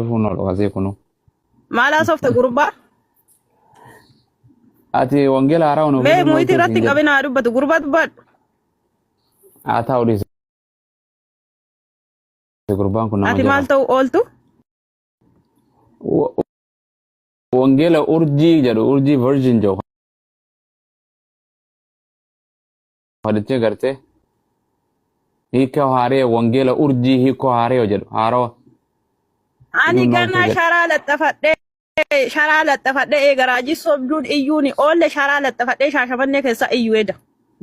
Dhufuun oolu kasii kunu. Maal haasofta gurbaa? Ati wangeela haaraa nuuf Mee fiduun muyitii ooltuu irratti siin hin jedhe. qabin haa dubbatu gurbaa dubbadhu. Haa ta'u dhiisi gurbaan kun nama Ati maal jabaa. ta'u ooltu? Wangeela urjii jedhu urjii virgin jedhu fadhichee gartee hiikoo haaree wangeela urjii hiikoo haaree jedhu haarawa Ani fiduun ganaa ooltuu jedhe. sharaa laxxafadhee sharaa laxxafadhee eega raajii sobduun iyyuun oolle sharaa laxxafadhee shaashamannee keessa iyyuu eda.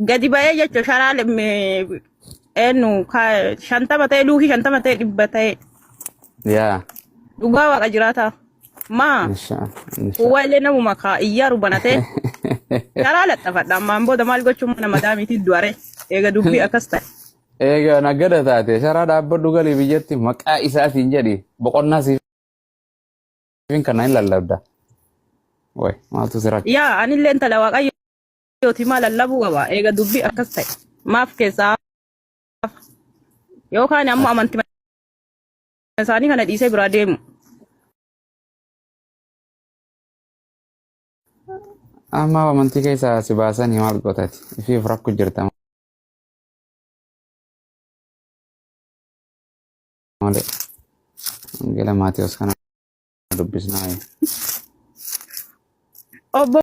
Gadi ba'ee jechuun sharaa eenyu 50 ta'e luukii 50 ta'e 100 ta'e Yaa. dhugaa waaqa jiraataa. Maa Insha insha. kuwaa illee namuma kaa iyyaaru banatee sharaa laxxafadha ammaan booda maal gochuun mana madaamiitiin du'are eega dubbii akkas ta'e. Egaa nagada taate sharaa dhaabbadhu galii biyyatti maqaa isaatiin jedhi boqonnaa siifin kana hin lallabda. Way maaltu si rakkise? Yaa anillee intala waaqayyooti maa lallabuu qaba eega dubbii akkas ta'e maaf keessaa yookaan ammoo amantii isaanii kana dhiisee biraa deemu. Amma amantii keessaa si baasanii maal gootati? Ifiif rakku jirta malee. Wangeela Maatiyos kana dubbisnaa. Obbo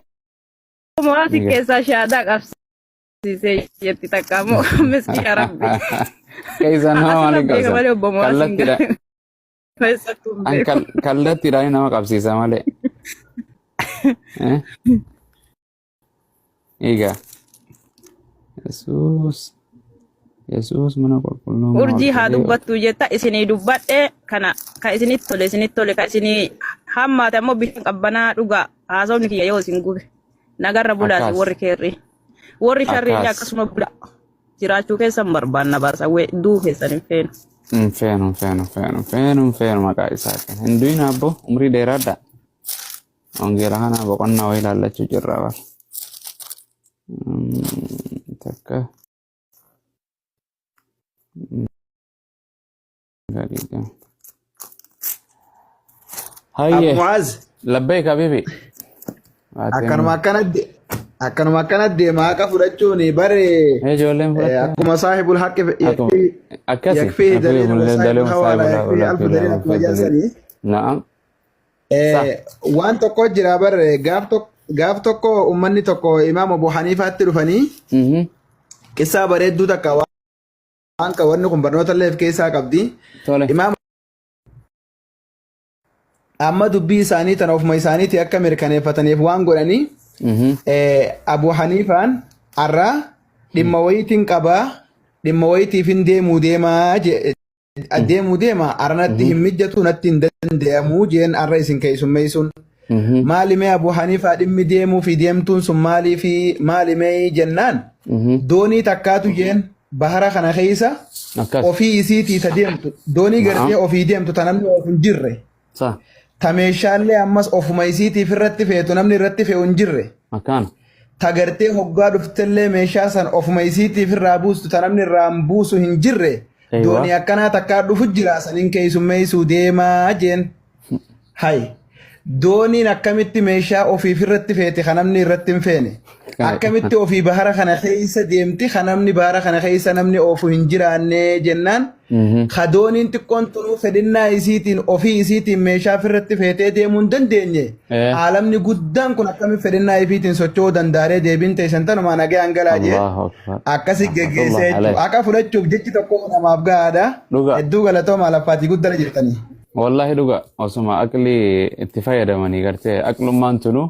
Mo'aati keessaa shaadaa qabsiisee jetti takka ammoo miskiina rabbi. Keessa nama Asirra maaliin beeka qabsa? malee obbo Mo'aati hin Kallattiidha. keessattuu hin An beeku. kallattiidhaan nama qabsiisa malee. Eh? Egaa. Yesuus. Yesuus mana qulqullummaa ol Urjii haa galee dubbattu jetta isinii dubbadhe kana ka isinitti tole isinitti tole ka isinii hammaate ammoo bishaan qabbanaa dhugaa haasofni kiyya yoo isin gube nagarra bulaati Akkas. warri keerri warri sharri illee Akkas. akkasuma bula jiraachuu keessan barbaanna baasawwee duu keessan hin feenu. Hin feenu, hin feenu, hin feenu, hin feenu, hin feenu maqaa isaatiin. Hin du'in abbo, umrii dheeraadha. Wangeela kana boqonnaa wayii ilaallachuu jirra bara. Takka gadi deema. Abu Hayyee Muaz labbeek habibi. akkanuma akkanatti akkanuma akkanatti deema haqa fudhachuun bare Ijoolleen fudhatte. akkuma saahibul haqqi Akkuma akkasi. yakfihi daliilun wa saahibul hawaa laa yakfihi alfu daliil akkuma jedhan Na'am. Sa. Waan tokko jira bar gaaf tokko ummanni tokko imaam Abu Haniifaatti dhufanii qissaa bareedduu takka waan ka wanni kun barnoota illee of keessaa qabdi. Tole. Imaam amma dubbii isaanii tana ofuma isaaniitii akka mirkaneeffataniif waan godhanii Abu Haniifaan har'a dhimma wayiitiin qabaa dhimma wayiitiif hin deemuu deemaa deemuu deema har'a natti hin mijjatu natti hin danda'amu jeen har'a isin keessummeessuun. Maali mee Abu Haniifaa dhimmi deemuu fi deemtuun sun maalii fi maali mee jennaan doonii takkaatu jeen bahara kana keessa Akkas. ofii isiitii ta deemtu doonii gartee ofii deemtu ta namni oofu hin jirre Sa. ta meeshaallee ammas ofuma isiitiif irratti feetu namni irratti fe'u hin jirre Akkaan. ta gartee hoggaa dhuftellee meeshaa san ofuma isiitiif irraa buustu ta namni irraa hin buusu hin jirre Eeywa. doonii akkanaa takkaa dhufu jira saniin keessummeessuu deemaa jeen. Hay dooniin akkamitti meeshaa ofiif irratti feete kan namni irratti hin feene akkamitti ofii bahara kana keessa deemti kan namni bahara kana keessa namni oofu hin jiraanne jennaan ka dooniin xiqqoon tunuu fedhinnaa isiitiin ofii isiitiin meeshaa ofirratti feetee deemuu hin dandeenye aalamni guddaan kun akkamitti fedhinnaa ifiitiin socho'uu danda'aree deebiin teessan tanumaa nagayaan galaa jee Allahu akbar. akkasi geggeessee Rahmatullah jechuudha. alayh. Haqa fudhachuuf jechi tokko namaaf gahaadha. Dhugaa. Hedduu galatoomaa laffaatii guddara jirtanii. Wallahi dhuga osuma aqlii itti fayyadamanii gartee aqlummaan tunu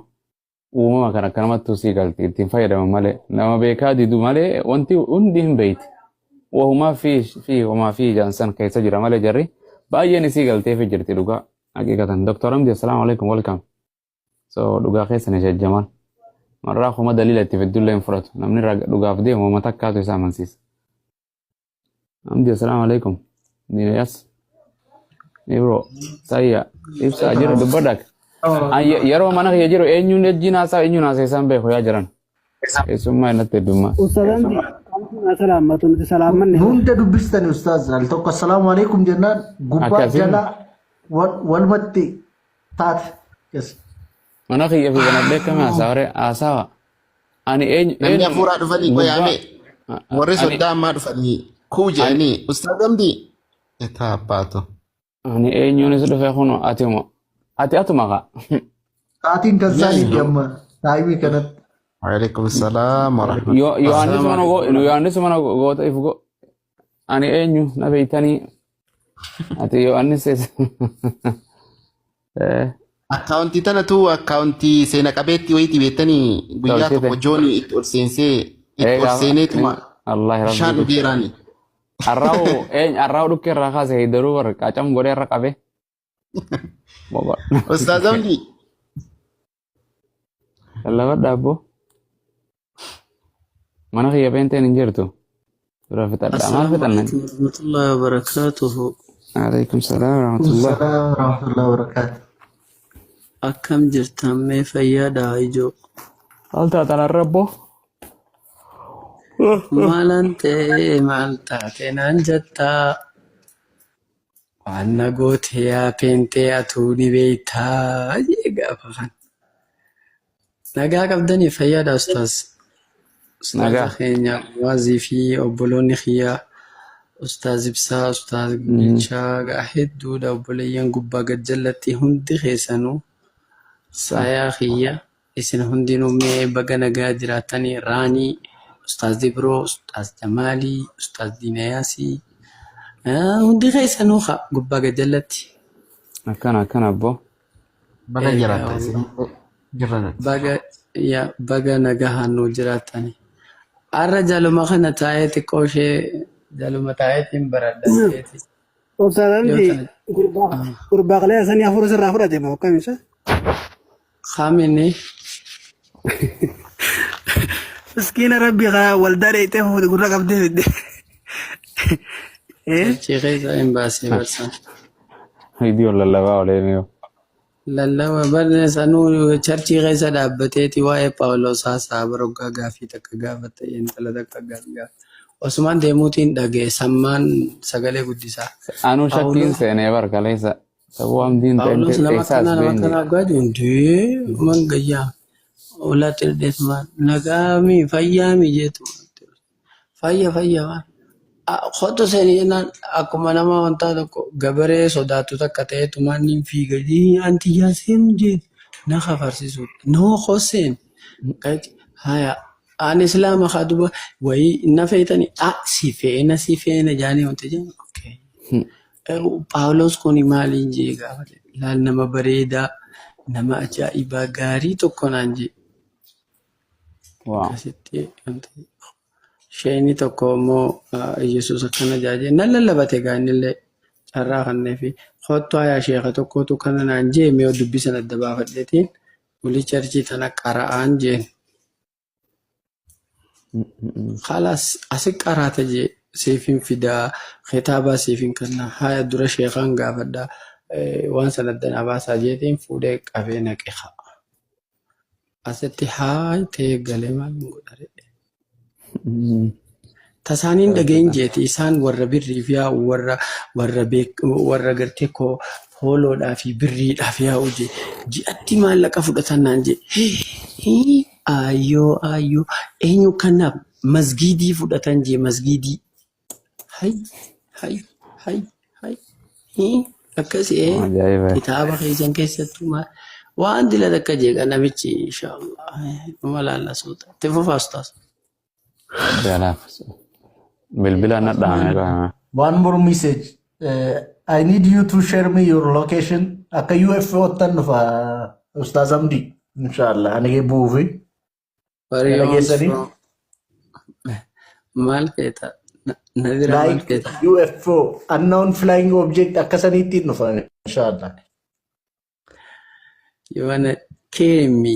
uumama kan akkanumattuu sii galti ittiin fayyadaman malee nama beekaa didu malee wanti hundi hin beeyti. Wahumaa fi fi homaa fi jaansan keessa jira malee jarri baay'een isii galteefi jirti dhugaa haqiiqatan. Dr. Hamdi assalaamu alaikum welcome. So dhugaa keessan ishee Jamaal. Marraa kuma daliila itti fiddullee hin fudhatu. Namni dhugaaf deemu homa takkaatu isa amansiisa. Hamdi assalaamu alaikum. Diinayas. Ibro. Sayya. Ibsaa jira dubbadha. Yeroo mana kiyya jiru eenyuun wajjin haasaa eenyuun haasaa isaan beeku yaa jiran. Keessummaa innatti heddummaa. Ustaz Hamdi, Hamdi salaammatu nuti salaammanne. Hunda dubbistani ustaaz al tokko assalaamu alaikum jennaan gubbaa Akkasiin. jala Walumatti taate. Yes. Mana kiyya fi banadhee akkami haasawaa haasawa. Ani eenyu Namni eenyu hafuuraa dhufanii gubbaa qoyaame warri ani soddaa ammaa dhufanii kuu ani jedhanii Ustaaz Hamdii itti abbaatu. ani eenyuunis dhufe kunu atuma ati atuma ka. Sa'aatiin kan isaaniiti Yaayyoo. amma taayimii kanatti. Waalaikum salaam wa rahmatullahi. Yohaannis Assalamu mana alaikum. Yohaannis mana goota if go ani eenyu na beeytanii ati Yohaannis Akkaawuntii tanatu akkaawuntii seena qabeetti wayitii beektanii guyyaa tolchite. tokko jooni itti ol seensee itti Ee ol gaafa seeneetuma Allah bishaan rabbii dhugeeraani. arraawu eenyu arraawu dhukkee irraa kaase hiddaruu bar qacam godhee irra qabe. Boba. Ustaaz Hamdii Lallabadha abbo. Mana kiyya peenteen hin jirtu. Dura fixadha. Maal Assalaamu fixannan? alaikum warahmatullahi wabarakatuhu. Alaikum salaam warahmatullah. Salaam warahmatullahi wabarakatuh. Akkam jirtan mee fayyaadha ijoo. Maal taatan arra abbo? Maalan ta'e maal taate naan jettaa. Waan na goote yaa peentee atuu ni beektaa jee gaafa kan. Nagaa qabdanii fayyaadha ustaaz. Ustaaza Nagaa. keenya Waazii fi obboloonni kiyyaa Ustaaz Ibsaa, Ustaaz Gulchaa gaa hedduudha obboleeyyan gubbaa gad jallatti hundi keessanuu saayaa kiyya isin hundinuu mee baga nagaa jiraatanii Raanii, Ustaaz Ibroo, Ustaaz Jamaalii, Ustaaz Diinayaasii hundi keessanuu haa gubbaa gad jallatti. Akkana akkana abbo. Baga Eegaa jiraatta wallah. isin jirra nuti. Baga yaa baga nagahaan nuu jiraatani. Har'a jaluma kana taa'ee xiqqoo ishee jaluma taa'eetiin baradha jeeti. Ustaaz Yoo Hamdi tana gurbaa gurbaa qalee sanii hafuura sirraa fudhate moo akkam isa? kamini Miskiina rabbi kaa waldaa dheeyxee fuute gurra qabdee fidde. Eh? Churchii keessa hin baasee barsan. Viidiyoon lallabaa oolee Lallaba barne sanuu churchii keessa dhaabbateeti waa'ee Phaawulos haasaa baroggaa gaaffii takka gaafatte intala takka gaaffii gaafatte. Osumaan deemuutiin dhaga'e sammaan sagalee guddisaa. Anuu shakkiin Phaawulos seenee bar kaleessa. Sabuu hamdiin Phaawulos nama keessaas akkanaa nama beenje. akkanaa dhugaa jiru hundee man gayyaa olaatti dhedheetumaan nagaami fayyaami jeetu. Fayya fayya waan. Kottu seeni jennaan akkuma nama wantaa tokko gabaree sodaattu takka ta'eetumaan niin fiiga anti yaa seenu jeen na kafarsiisu. Noo koseen haya ani islaama haa duba wayii na feetani a si feena si feena jaanii wanta jeen okay. Phaawulos kun maaliin jee gaafate laal nama bareedaa nama ajaa'ibaa gaarii tokko naan jee. Wow. Akkasitti wanta Isheen tokko immoo Yesuus akkana jaajee nan lallabate egaa innillee carraa kannee fi kottu hayaa sheeka tokkotu kana naan jee mee dubbisan adda baafadheetiin wali churchii tana qara'aan jeen. Khalaas asi qaraata jee siifin fidaa kitaabaa siifin kannaa haya dura sheekaan gaafadhaa waan sana adda naa baasaa jeetiin fuudhee qabee naqe haa. Asitti haay ta'ee galee maal hin godhare. Tasaaniin dhageen jeeti isaan warra birriif yaa'u warra warra beek warra gartee koo fooloodhaa fi birriidhaaf yaa'u jee ji'atti maallaqa fudhatan naan jee hii ayyoo ayyoo eenyu kanaaf masgiidii fudhatan jee masgiidii hay hay hay hay hii akkasi ee Ajaa'iba. kitaaba keessan keessattuu maal waan dila takka jeeqa namichi inshaallah numa laalla suuta itti fufa ustaas. Galaaf. Bilbila na dhaame qaama. One more message. I need you to share me your location. Akka UFO ottan dhufa Ustaaz Hamdi. Inshallah. Ani buufi. Where Kana you geessanii from? Maal feeta? Na bira maal like feeta? UFO unknown flying object akka saniitti dhufa inshallah. You wanna kill me?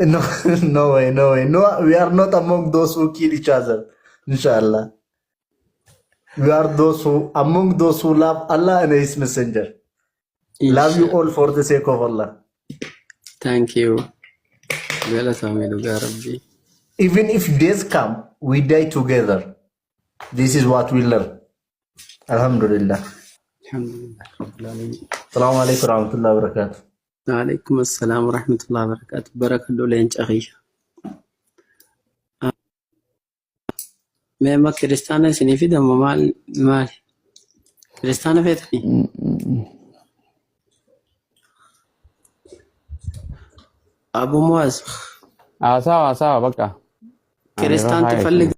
No, no way, no way. No, we are not among those who kill each other. Inshallah. We are those who among those who love Allah and His Messenger. Love you Inshallah. all for the sake of Allah. Thank you. Galatoomii dhugaa rabbii. Even if death come, we die together. This is what we learn. Alhamdulillah. Alhamdulillah Rabbil Alamin. Salaamu alaikum warahmatullahi wabarakatuh. Waalaikum assalam warahmatullahi wabarakatuh. Barakadhu leenca kiyya. Mee amma kiristaana isinii fidamu maal maali? Kiristaana feetanii? Abu Muaz Haasawa haasawa bakka. Ani yeroo kiristaanti haaya falli isin.